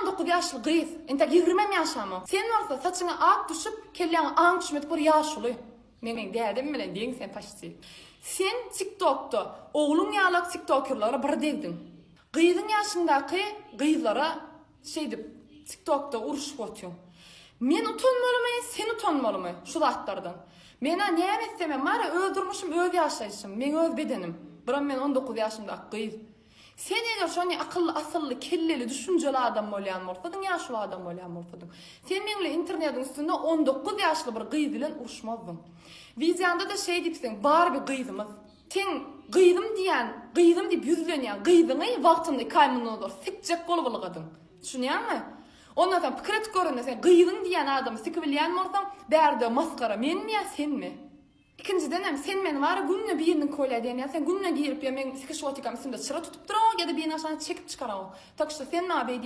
19 ýaşly gyz, entek ýigrimem ýaşamok. Sen bolsa saçyňa ak düşüp, kelläňe aň düşmedik bir ýaşuly. Meň dädem bilen deň sen paçti. Sen TikTokda ogluň ýalak tiktokerlara bir degdiň. Gyzyň ýaşyňdaky gyzlara şeýdip TikTokda uruşyp otyň. Men utanmalymy, sen utanmalymy şu zatlardan. Menä näme etsemem bar-a öz durmuşym, öz ýaşaýşym, meň öz bedenim. Biram men 19 ýaşymdaky gyz. Sen eger şony akylly, asylly, kelleli, düşünjeli adam bolýan bolsadyň, ýaşuly adam bolýan bolsadyň, sen meň bilen internediň üstünde 19 ýaşly bir gyz bilen uruşmazdyň. Wideoňda-da şeý diýipsiň, Barbi gyzymyz. Seň gyzym diýýän, gyzym diýip ýüzlenýän gyzyňy wagtynda iki aý mundan ozal sikjek bolup ylgadyň. Düşünýäňmi? Ondan soň pikir edip görende sen gyzyň diýýän adamy sikibilýän bolsaň, bärde masgara menmi ýa senmi? Ikinjidenem, sen meni bar-a günde biriniňki bolýar diýen ýaly, sen günde girip ýa meň sikiş otikam üstümde çyra tutup duraňok ýa-da biriniň aşagyna çekip çykaraňok. Tak şto sen maňa beý diýip.